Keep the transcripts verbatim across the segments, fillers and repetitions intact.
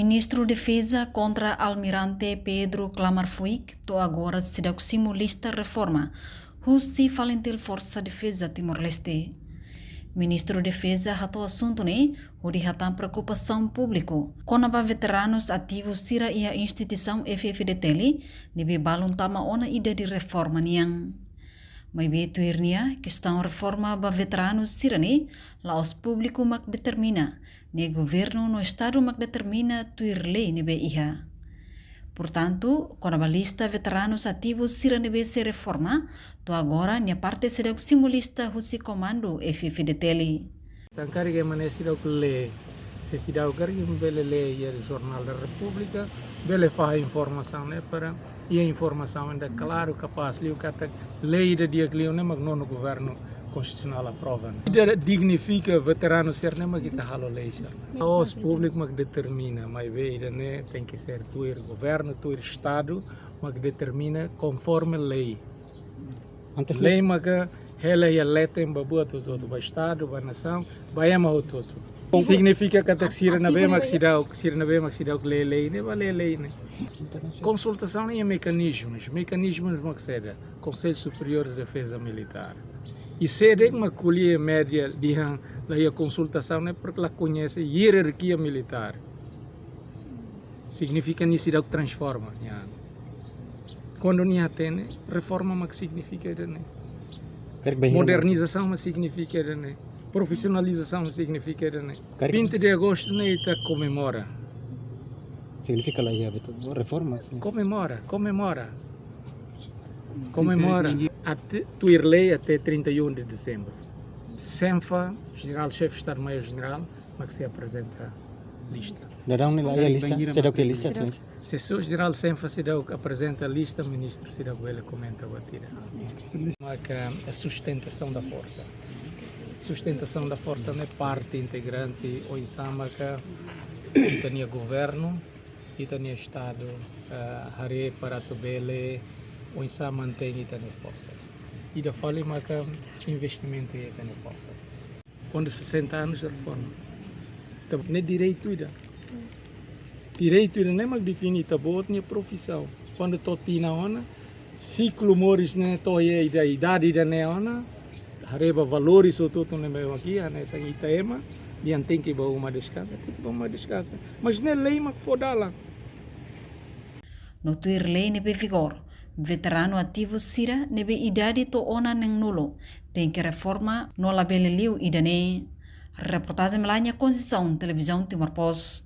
Ministru Defeza Kontra Almirante Pedro Klamar Fuik to'o agora seidauk simu lista reforma husi FALINTIL Forsa Defeza Timor-Leste. Ministru Defeza hato'o asuntu ne'e hodi hatán preokupasaun públiku kona-ba veteranus ativu sira iha instituisaun F-FDTL ne'ebé balun tama ona idade reforma nian. Maibé tuir nia, kestaun reforma ba veteranus sira-ne'e la'ós públiku mak determina, ne'e governu no estadu mak determina tuir lei ne'ebé iha. Portantu, kona-ba lista veteranus ativu sira ne'ebé sei reforma, to'o agora nia parte seidauk simu lista husi komandu F-FDTL. Tan karik ema ne'e seidauk lee, se seidauk karik ema bele lee iha Jornál da Repúblika, bele fahe informasaun ne'e para iha informasaun ida klaru, kapás liu katak lei ida di'ak liu ne'e mak nono governu konstitusionál aprova ne'e. Ida dignifika veteranu sira-ne'e mak ita halo lei sira. La'ós públiku mak determina, maibé ida-ne'e tenke ser tuir governu, tuir estadu mak determina konforme lei. Antes lei maka hela iha leten ba buat hotu-hotu, ba estadu, ba nasaun, ba ema hotu-hotu. Signifika katak sira ne'ebé mak seidauk, sira ne'ebé mak seidauk lee lei ne'e bá lee lei ne'e. Konsultasaun iha mekanizmus, mekanizmus mak saida? Konsellu Superiór de Defeza Militár. I sé de'it mak ko'alia média dehan la iha konsultasaun ne'e, porque la koñese ierarkia militár. Signifika nia seidauk transforma, ya. Kuandu nia hatene, reforma mak signifika ida-ne'e. Karik bainhira modernizasaun mak signifika ida-ne'e. Profisionalizasaun mak signifika ida-ne'e. Karik vinte de agostu ne'e ita komemora. Signifika la iha betul reforma, signifika. Komemora, komemora. Komemora. Até, tuir lei até trinta e um de dezembro. Senfa, Jenerál Xefe Estadu Maiór Jenerál, mak sei aprezenta lista. Daudaun ne'e la iha lista, seidauk iha lista, sim. Se só Jenerál Senfa seidauk aprezenta lista, ministru seidauk bele komenta buat ida. Maka é sustentação da força. Sustentação da força ne'e parte integrante oinsá maka ita-nia governu, ita-nia estadu, eh, haree para atu bele oinsá mantein ita-nia forsa. Ida fali maka investimentu iha ita-nia forsa. Kuandu sessenta anos reforma. Entaun, ne'e direitu ida. Direitu ida-ne'e mak define ita-boot nia profisaun. Kuandu to'o tinan ona, siklu moris ne'e to'o iha ida, idade ida-ne'e ona, haree ba valores hotu-hotu ne'ebé mak iha, hanesan ita ema, dehan tenke bá uma deskansa, tenke bá uma deskansa. Mas ne'e lei mak fó dalan. No tuir lei ne'ebé vigór, veteranu ativu sira ne'ebé idade to'o ona neen-nulu tenke reforma no labele liu ida-ne'e. Reportajen Melania Conceição, Televizaun Timor Post.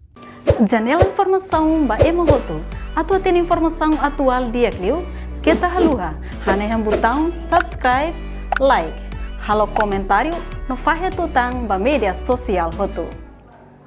Janela informasaun ba ema hotu. Atu hatene informasaun atuál di'ak liu, keta haluha hanehan butaun subscribe, like, halo komentáriu no fahe tutan ba média sosiál hotu.